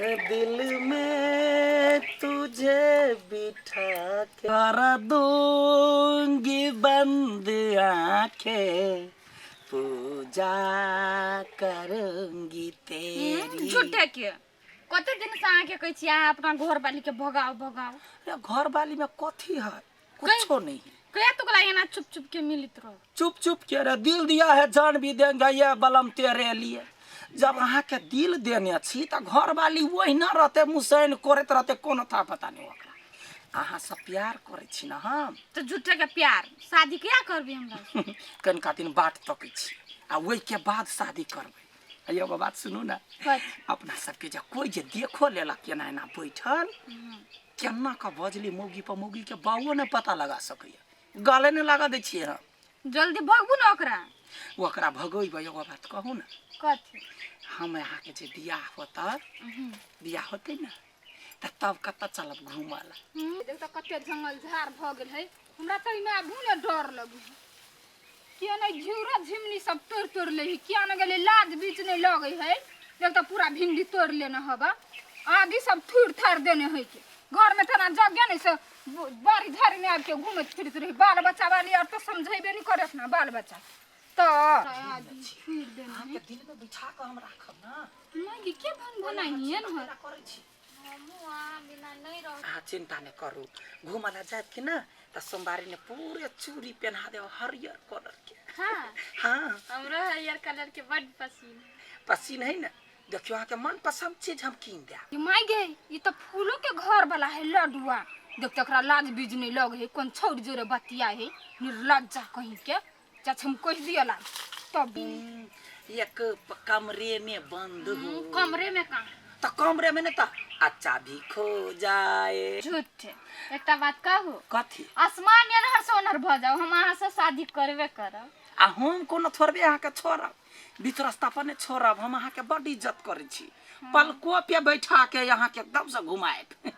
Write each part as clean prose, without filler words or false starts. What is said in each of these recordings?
दिल में तुझे बिठा के कर दूंगी बंद आंखें, पूजा करूंगी तेरी। झूठे के कते दिन से अहाँके कहै छी अहाँ अपना घर वाली के भगाओ भगाओ। अरे घर वाली में कथी है? कुछो नहीं है। कहिया तो एना चुप चुप के मिलित रहो? चुप चुप के रे दिल दिया है जान भी देंगे ये बलम तेरे लिए। जब अहाँ के दिल देने छी तऽ घर वाली ओहिना रहते, मुसैन करैत रहते, कोनो था पता नहीं ओकरा। अहाँ से प्यार करै छी ना हम। तऽ झूठे के प्यार, शादी किया करबी हमरा? कनिका दिन बाट तकै छी आ ओहिके बाद शादी करबै। आ एगो बात सुनू ना। कथी? अपना सबके जे कोइ जे देखो लेलक केना एना बैठल केना कऽ बजली मौगी पर, मौगी के बाबो नहि पता लगा सकैया, गाले नहि लागऽ दै छियै हम। जल्दी भगबू ने ओकरा। ओकरा भगैबै। एगो बात कहू ने। कथी? हम अहाँके जे बियाह होतै, बियाह होतै ने तऽ तब कतऽ चलब घूमऽ लए? देख तऽ कते जंगल झाड़ भऽ गेल है। हमरा तऽ एहिमे आबू ने डर लगै है। किया नहि घिउरा झिमनी सब तोड़ि तोड़ि लै है, किया ने गेलै लाज बीच नहि लगै है। देख तऽ पूरा भिंडी तोड़ि लेने हबा, आदि सब थुरि थारि देने है। के घरमे तेना जगह नहि से बाड़ी झाड़ीमे आबिके घूमैत फिरैत रही। बाल बच्चा वाली आर तऽ समझेबे नहि करत ने बाल बच्चा तऽ आदि थुरि देने है। अहाँके दिलमे बिछा कऽ हम राखब ना। नहि के भन भनाइए ने केना करै छी? अहाँ चिन्ता नहि करू, घूमऽ लए जायब कि ना तऽ सोमवारी ने पूरे चूड़ी पहना देब हरियर कलर के। हाँ। हाँ। हमरो हरियर कलर के बड पसीन है। पसीन है ना? देखियो अहाँके मनपसंद चीज हम कीन देब। ये माय गे, ई तऽ फूलो के घर वाला है लडुआ। देख तऽ एकरा लाज बीज नहीं लगे है, कोन छौड़ जोरे बतिया है निर्लज्जा कहीं के। चाचा हम कह दिया लाज तब। एक कमरे में बंद हो। कमरे में कहाँ? तो कमरे में नहीं तो अच्छा भी खो जाए। झूठ। एकटा बात कहू? कथी? आसमान एनहर से ओनहर भऽ जाओ, हम अहाँ से शादी करबे करब। आ हम कोनो थोड़बे अहाँके छोड़ब, बीच रास्ता पर नहि छोड़ब। हम अहाँके बड्ड इज्जत करै छी, पलको पे बैठा के अहाँके एकदम से घुमायब।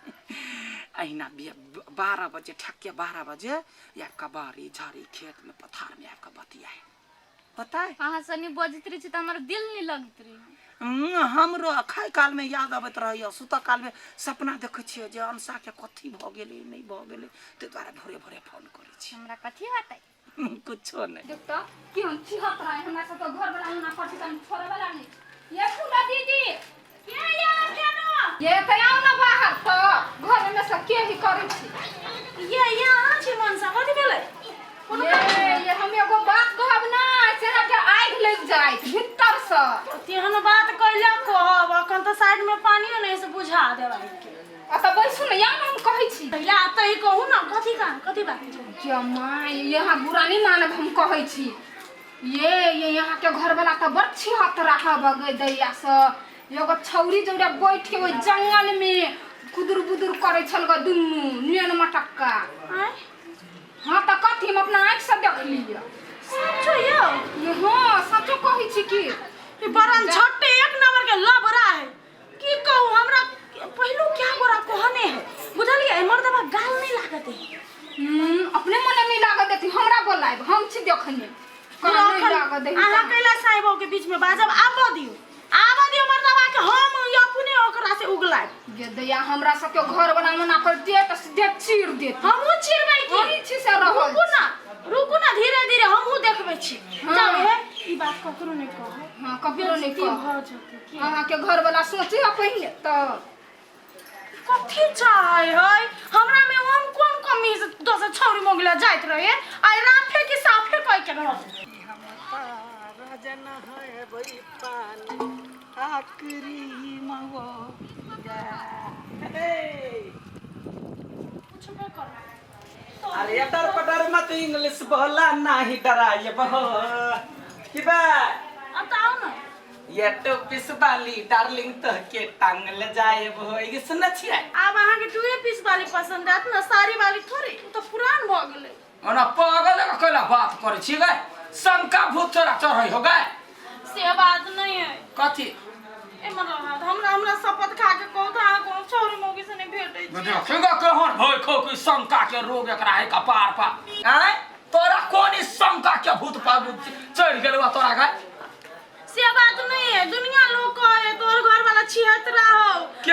अहिना 12 बजे, ठक्के 12 बजे आबि कऽ बाड़ी झाड़ी खेत में पथार में आबि कऽ बतियाए पता है? अहाँ सनी बजैत रहै छी तऽ हमर दिल नहि लगैत रहै। हमरो खाय काल में याद अबैत रहैया, सुतऽ काल में सपना देखै छियै जे अंशा के कथी भऽ गेलै नहि भऽ गेलै, ताहि दुआरे भोरे भोरे फोन करै छी। हमरा कथी होतै? कुछो नहि। देख तऽ केहन छिहत रहे हमरा सबके घर वाला ओना पर छी तऽ हम छोड़े वाला नहि छी। ये फूला दीदी के या केनो? ये तऽ आउ ने बाहर तऽ घर में से के ही करै छी। ये अहाँ छी मनसा, कथी भेलै? कोनो ये ये हम एगो बात कहब ना से अहाँके आगि लागि जायत भीतर से। तेहन बात कैला कहब, अखन तऽ साइड में पानियो नहि से बुझा देब आगिके। आ तऽ बैसू ने, या ने हम कहै छी। पहिला एतऽ ही कहू ने, कथी काम कथी बात छै? जमाइ यहाँ बुरा नहि मानब, हम कहै छी। ये यहाँ के घर वाला तऽ बड़ छिहत रहब गै दैया से। एगो छौरी जोड़े बैठ के ओहि जंगल में कुदुर बुदुर करै छल ग दुनू नेन मटक्का। आँय? हाँ तऽ कथी, हम अपना आँखि से देखलियै। सचो यौ? ये हाँ सचो कहै छी की। ई बरन झट्टे एक नंबर के लबरा है। की कहू, हमरा पहिलू क्या गोरा कहने है बुझलियै, मर्दबा गाल नहीं लागत है। अपने मने नहीं लागत देती, हमरा बोलायब हम छी देखने। कहाँ नहीं लागत देही अहाँ कहाँ? कैला साहिबो के बीच में बाजब? आबऽ दियौ, आबऽ दियौ मर्दबा के, हम अपने ओकरा से उगलायब। गे दैया हमरा सबके घर बना मना कर दे तऽ सीधे चीर देत। हमहूँ चिरबै की? वही छी से रहल। रुकू ना, रुकू ना, धीरे धीरे हमहूँ देखबै छी। हाँ। जाउ हे, ई बात ककरो नहि कहब। हाँ, ककरो नहि बेइज्जती कहब। भऽ जेतै की? अहाँके घर वाला सोचे है पहिले तऽ कथी चाहे है हमरा में? ओहन कोन कमी से दोसर छौरी मोगला जाइत रहे? आइ राफे की साफे कह के रहत। राजन है भाई पानी आखरी मगो पूछबे करब। अरे अटर पटर मत इंग्लिश बोला, नाही डराए बहो की बा। अब तऽ आउ ने। ये तो पीस वाली डार्लिंग तो के टांगल जाए हो, ये सुन छियै? आब अहाँके टूए पीस वाली पसंद आयत ने, साड़ी वाली थोड़े, ओ तऽ पुरान भऽ गेलै। ओना पागल का कैला बात करै छी गे? शंका भूत तोरा चढ़ै हो गे? से बात नहीं है। कथी? एमहर रहत, हमरा हमरा शपथ खा के कहू तऽ अहाँ कोनो छौरी मौगी से नहि भेटै छी। देखिएगा केहन भय खो कि शंका के रोग एकरा है कपार पर। आँय तोरा कोन ई शंका के भूत पर चढ़ गेलौ तोरा गे? से बात नहीं है, दुनिया लोग कहे तोहर घर वाला छिहत्तरा हो। के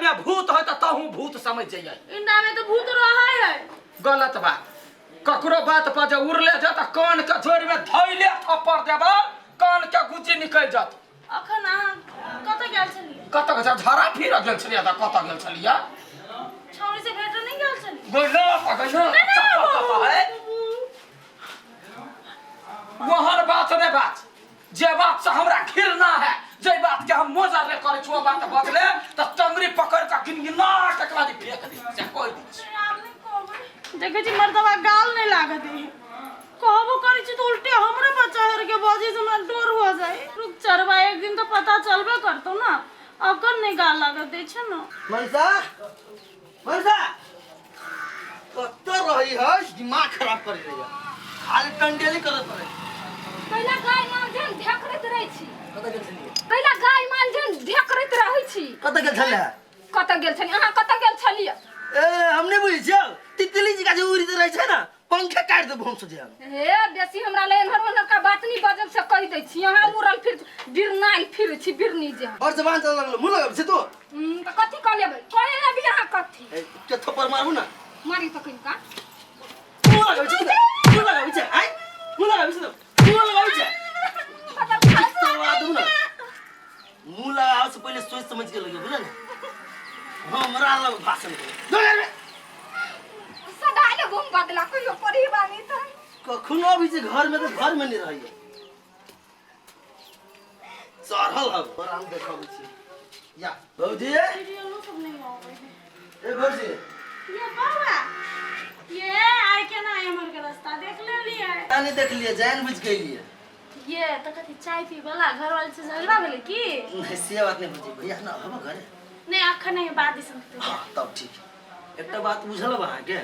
में भूत है त तहू भूत समझ जइयै। इंडा में तो भूत रहे है। गलत बात, ककरो बात पर जे उड़ले जा त कान के जोड़ में धैले थप्पड़ देबा, कान के गुची निकल जात। अखन अहाँ कतऽ गेल छलियै? कतऽ गेल छलियै? झड़ा फिर गेल छलियै त कतऽ गेल छलियै? छौड़ी से भेट नहीं गेल छलियै? गइलो त गइलो चप्पल कतऽ है? वहन बात नहि बात, जे बात से हमरा घृणा है, जे बात के हम मोजर ले करै छी, ओ बात बजले त टंगरी पकड़ के गिनगिना के एकरा जे फेंक दी से कहि दी छी। देखै छी मर्दबा गाल नहीं लागत है, कहबो करै छी तो उल्टे हमरे पर चढ़ के बजे से हमरा डर हो जाए। रुक चरवा, एक दिन तो पता चलबे करतो ना, अकर नहीं गाल लागत दै छै ना। मनसा, मनसा कतऽ रही है? दिमाग खराब कर रही है, खाली टंडेली करत रही। पहिला गाय माल जन ढेकरैत रहै छी। कतऽ गेल छलियै? पहिला गाय माल जन ढेकरैत रहै छी। कतऽ गेल छलियै? कतऽ गेल छलियै? अहाँ कतऽ गेल छलियै? ए हम नहि बुझै छियै, तितली जी जे उड़ित रहै छै ने, पंखे काटि देबो हम सोझे। हे बेसी हमरा ले एन्हर ओन्हर का बात नहीं बजब से कहि दै छी। अहाँ उड़ल फिर बिरनाइल फिर छी बिरनी जे। और जबान चल लगलो, मुँह लगब छै तू। तऽ कथी कऽ लेबै? कहे लेबी अहाँ कथी? ए, के थप्पड़ मारू ना। मारी तऽ कनिका। मुँह लगबै छै तू, मुँह लगबै छै, आँय? मुँह लगबै छै तू, मुँह लगबै छै। तोरा दू ना। मुँह लगाबै से पहिले सोचि समझ के लगे, बुझल ने? हमरा लग भाषण करे। दो यार बे। सदा ले घूम बदला कहियो परी बानी तऽ। कखनो भी जे घर में तो घर में नहीं रहिए, चढ़ल हब तोरा हम देखबै छी। या भौजी, सीरियलो सब नहीं आवे है। ए भौजी, ये बाबा ये आइ केना एमहर के रास्ता देख लेलियै? नहीं देख लिए, जान बुझ के लिए। ये तऽ कथी चाय पी वाला घर वाले से झगड़ा भेलै की? नहीं से बात नहीं भौजी, भैया ना हब घरे? नहीं अखन नहीं, बाद दिसन। हाँ तब ठीक। एकटा बात बुझल बा अहाँके?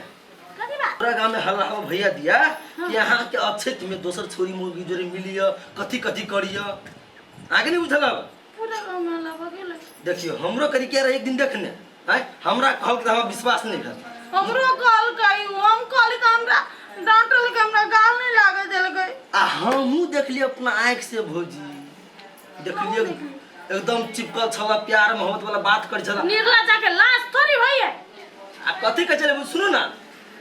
कथी बात? पूरा गाँव में हल्ला हवा भैया दिया कि अहाँ के अक्षत में दोसर छोरी मुर्गी जोरे मिलिय, कथी कथी करिय, अहाँके नहीं बुझल अब? पूरा गाँव में हल्ला भऽ गेलै। देखियो हमरो करी के रहे एक दिन देखने, आँय हमरा कहल तऽ हमरा विश्वास नहीं भेल। हमरो कहलकै, हम कहली तऽ हमरा डांटलकै, हमरा गाल नहीं लागै देलकै। आ हमहूँ देखलियै अपना आँखि से भौजी, देखलियै एकदम चिपकल छला, प्यार मोहब्बत वाला बात करै छला। निर्ला जाके लाश थोड़ी भइए। आ कथी कहै छलै सुनू ना,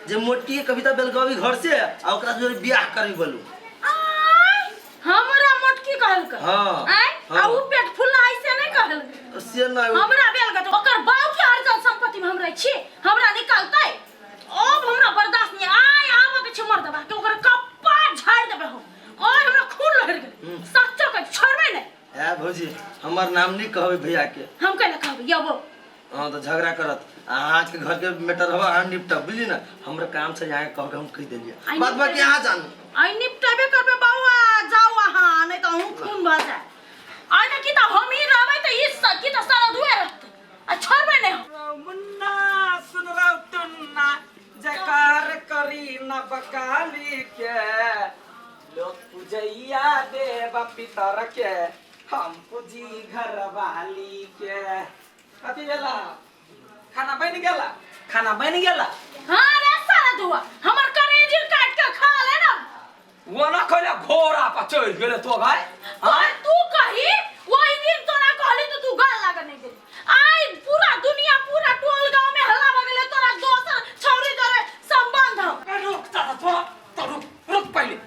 जे मोटकी के कविता बेलगावी घर से आ ओकरा से बियाह करी बोलू। आय, हमरा मोटकी कहलकै? हाँ। आय, हाँ। आ उ पेट फुल्ला ऐसे नहीं कहलकै? से नहीं हमरा बेल गत ओकर बाप के अर्जन संपत्ति में हमरा छी, हमरा निकालतै। अब हमरा बर्दाश्त नहीं आय, आब के छै मर्दबा के ओकर कप्पा झाड़ देबै हम। और हमरा खून लहर गेल, सच्चो के छोड़बै नहीं। है भौजी, हमर नाम नहीं कहबै भैया के। हम कैला कहबै यबो? हाँ तो झगड़ा करत, अहाँ के घर के मैटर हवा अहाँ निपटब, बुझली ना? हमरा काम छै यहाँ कह के हम कहि देलियै, आइ बात बाकी अहाँ जानू। आइ निपटेबे करबै बौआ, जाउ अहाँ, नहीं तऽ अहूँ खून भऽ जाए। आइ ने की तऽ हम ही रहबै तऽ ई की तऽ सारा दुए रहतै, आ छोड़बै नहीं हम। मुन्ना सुन रौ टुन्ना, जयकार करी न बकाली के, लोक पूजैया देव पितर के, हम पूजी घर वाली के। कथी भेला? खाना बनि गेला? खाना बनि गेला? हाँ रे सारा दुआ, हमर करेजी काट के खा ले ना। वो ना कहले घोड़ा पर चढ़ गेले तो भाई। तो तू कही वही दिन तोरा कहली तो तू गाल लागल नहीं गेली। आइ पूरा दुनिया पूरा टोल गांव में हल्ला भ गेलै तोरा दोसर छौरी जोरे संबंध हौ। ए, रुक चाचा, थोड़ा तो रुक, रुक पहिले।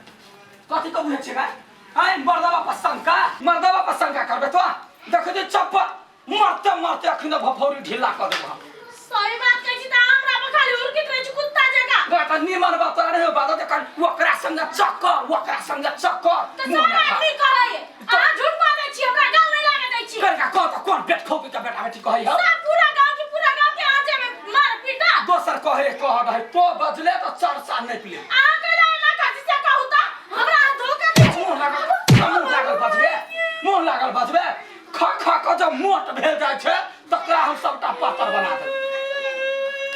कथी कहू छै भाई? आइ मर्दवा पर शंका, मर्दवा पर शंका करबे तो देख दे चप्पल मरते मरते अखन भफौरी ढीला कर देबो हम। सही बात कहै छी तऽ हमरा पर खाली उड़कित रहै छी कुत्ता जकाँ। गए तऽ निमन बात तोरा नहीं बात ते कर ओकरा संगे चक्कर, ओकरा संगे चक्कर। तऽ मुँह सब में खा। आदमी कहै अहाँ झूठ बाजै छी, हमरा गाल नहि लागै दै छी। कनिका कह तऽ कोन पेट खोपी के बेटा बेटी कहै हौ? सब पूरा गांव के पूरा गांव के अहाँ जेबै मार पीटा। दोसर कहे कह रहे तो बजले तो चर्चा नहीं पिले। अहाँ कहला एना कहै छी से कहू तऽ हमरा अहाँ धोखा दै छी। मुँह लागल, मुँह लागल बजबे, मुँह लागल बजबे, खा खा कऽ जब मोट भेल जाइ छै तकरा हम सबटा पातर बना देबै।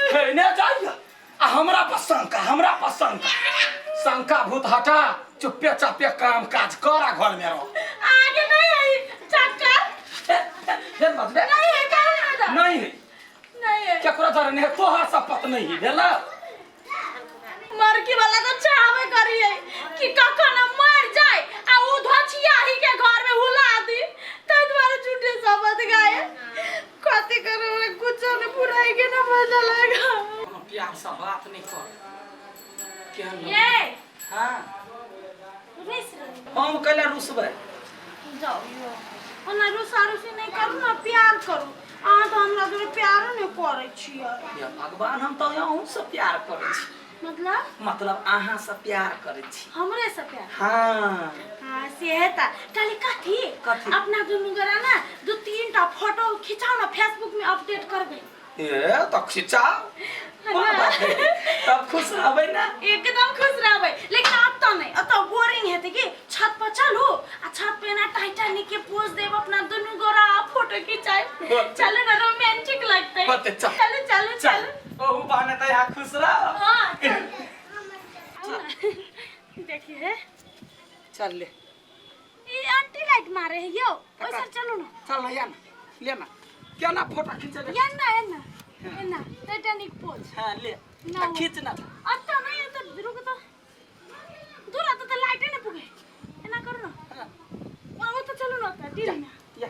खेने जाइए आ हमरा पर शंका, हमरा पर शंका, शंका भूत हटा, चुप्पे चापे काम काज कर आ घर में रह। आगे नहीं है चक्कर। फेर बजबे? नहीं है कहू ना तऽ। नहीं है। नहीं है। केकरो जरे नहीं है, तोहर शपथ नहीं है भेला। मरकी वाला तो चाहबे करिए कि कखन हम मर जाए आ उ धोछियाही के घर में हुला दी, ताहि दुआरे झूठे शपथ गाए। कथी करू, हमरा कुछो प्यार से बात नहीं कर केहन लोग? ये हाँ रुस रही हम कैला रुसबै जाओ यो ओना रुसा रुसी नहि करू ने प्यार करू अहाँ तऽ हमरा जोरे प्यारो नहि करै छियै या भगवान हम तऽ अहूँ से प्यार करै छी मतलब मतलब अहाँ से प्यार करै छी हमरे से प्यार हाँ हाँ से है ता काली कथी कथी? अपना दुनू गोरा ना दू तीन टा फोटो खिंचाओ ना फेसबुक में अपडेट करबै ए तऽ खिचाओ कोन बात है? तब खुश रहबै ना एकदम खुश रहबै लेकिन अब तो नहीं अब तो बोरिंग हेतै कि छत पर चलू आ छत पे ना टाइटैनिक के पोज देब अपना दुनू गोरा आ फोटो खिंचाए चलू ना रोमांटिक लगतै होतै, चल। चलू चलू चल चलू ओहू बहाने तऽ यहाँ खुश रह हाँ चल आउ ना। देखिए चल ले ई आंटी लाइट मारे है यो ओइसर चलू ना चल ना या ना ले ना क्या ना फोटो खींचे ले या ना या ना या ना टाइटैनिक पोज हाँ ले ना। आ खींच ना अच्छा नहीं है तो रुक तो दूर आता तो लाइट नहीं पुगे एना करू ना हाँ, वो तो चलू ना तो डील ना या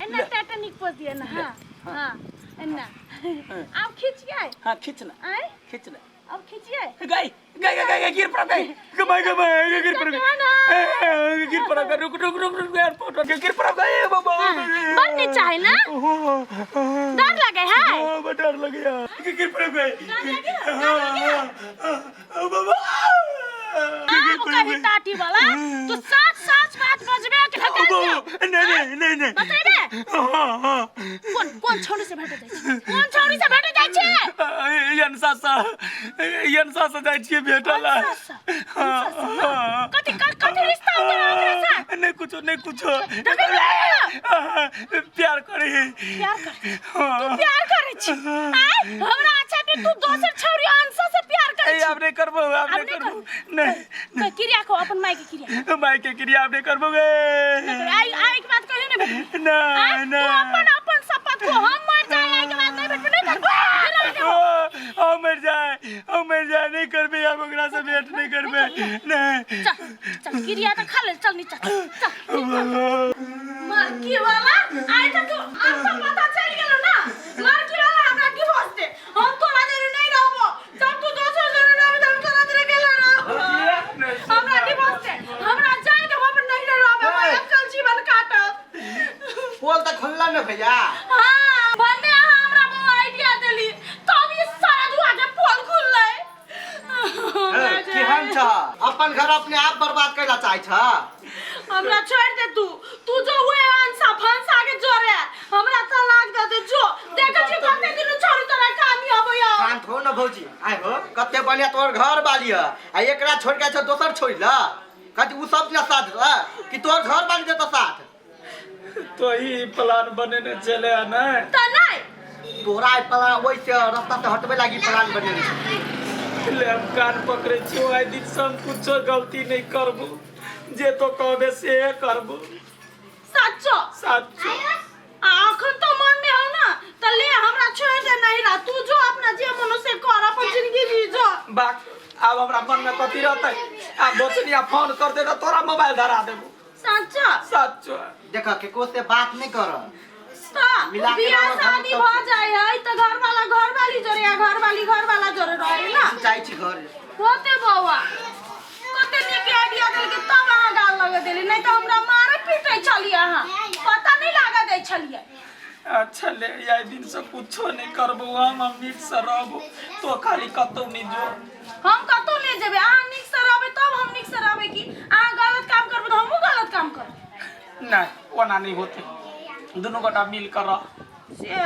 एना टाइटैनिक पोज दिया ना हाँ हाँ एना आप खींचिए हाँ खींच ना आए खींच ना अब खींचिए गई गई गई गई गिर पड़ा गई गई गई गई गिर पड़ा गई गिर पड़ा गई रुक रुक रुक रुक यार फोटो गिर पड़ा गई बाबा बड़ नीचा है ना डर लगे है हाँ बड़ा डर लगे यार गिर पड़ा गई बाबा आप कहीं टाटी वाला तो सात सात बात बजबे के हका दियो नहीं नहीं नहीं नहीं बतेबे हाँ हाँ कोन कोन छौड़ी से भेटे जाइ छै कोन छौड़ी से भेटे जाइ छै यनसा सा यनसा सा जाइ छियै भेटल कथि कथि रिश्ता हो तोरा ओकरा साथ नहीं कुछो नहीं कुछो ढकेल प्यार करे प्यार कर तू प्यार करे छी आय हमरा अच्छा कि तू दोसर छौड़ी अंशा से प्यार करे छी आब नहीं करबो आब आब नहीं नहीं करबो नहीं तो क्रिया को अपन माई के क्रिया माई के क्रिया आब नहीं करबो गे आई आई के बात कहियो नहीं भेटबे नहीं आय, तू अपन अपन शपथ को हम मर जाए आई के बात नहीं भेटबे नहीं करबो हम मर जाए हम मर जाए नहीं करबे आब ओकरा से भेंट नहीं करबे नहीं चल चल क्रिया तो खा ले चल नीचा चल नीचा मरकी वाला आइ त तू अब तो पता चल गेलो ना मरकी वाला हमरा डिवोर्स दे हम तोरा जरे नहीं रहबो जब तू दोसर जरे रहबे त हम तोरा जरे गेला रहबो हमरा डिवोर्स दे हमरा जाय दे हम अपन नहीं रहबे हम अकल जीवन काटब पोल तऽ खोलला ने भैया हां भने अहाँ हमरा वो आइडिया देली तब ई सारा दुआ के पोल खुललै केहन छ अपन घर अपने आप बर्बाद कैला चाहै छ हमरा छोड़ दे तू तू जो हुए अंसा फंसा के जोरे हमरा तलाक दे दे जो देखे छी कते दिन छोड़ी तोरा काम ही होबो यो शांत हो न भौजी आय हो कते बढ़िया तोहर घर बाली ह आ एकरा छोड़ के छ दोसर छोड़ ल कथी उ सब ना साथ ल कि तोहर घर बाली देतो साथ तो ही प्लान बनेने चले ना त नहीं तोरा आई प्लान ओइ से रास्ता से हटबे लागी प्लान बनेने छै ले हम कान पकड़े छियो आइ दिन से हम कुछो गलती नहीं करबो जे तो कहबे से करबो सच्चो साचो आ अखन तो मन में हो ना त ले हमरा छोड़ दे नहीं रहा तू जो अपना जे मन से कर अपन जिंदगी जी जो बाक आब हमरा मन में कथी रहतै आब दोसनिया फोन कर दे त तोरा मोबाइल धरा देबो सच्चो साचो देख केको से बात नहीं कर त मिला के बियाह रहब हम शादी तब भ जाए है त घर वाला घर वाली जोरे या घर वाली घर वाला जोरे रहे ना हम चाहै छी घर होते बौआ कते नीक आइडिया देलकै तब अहाँ गाल लगा देली नहीं तऽ हमरा मारे पीटे छलियै अहाँ पता नहीं लागा दै छलियै अच्छा ले आइ दिन से कुछो नहीं करबो हम नीक से रहबो तो खाली कतौ नहीं जो हम कतौ ले जेबै अहाँ नीक से रहबै तब हम नीक से रहबै कि अहाँ गलत काम करबै तऽ हमहूँ गलत काम करबै नहीं ओना नहीं होते दुनू गोटा मिल कर रह से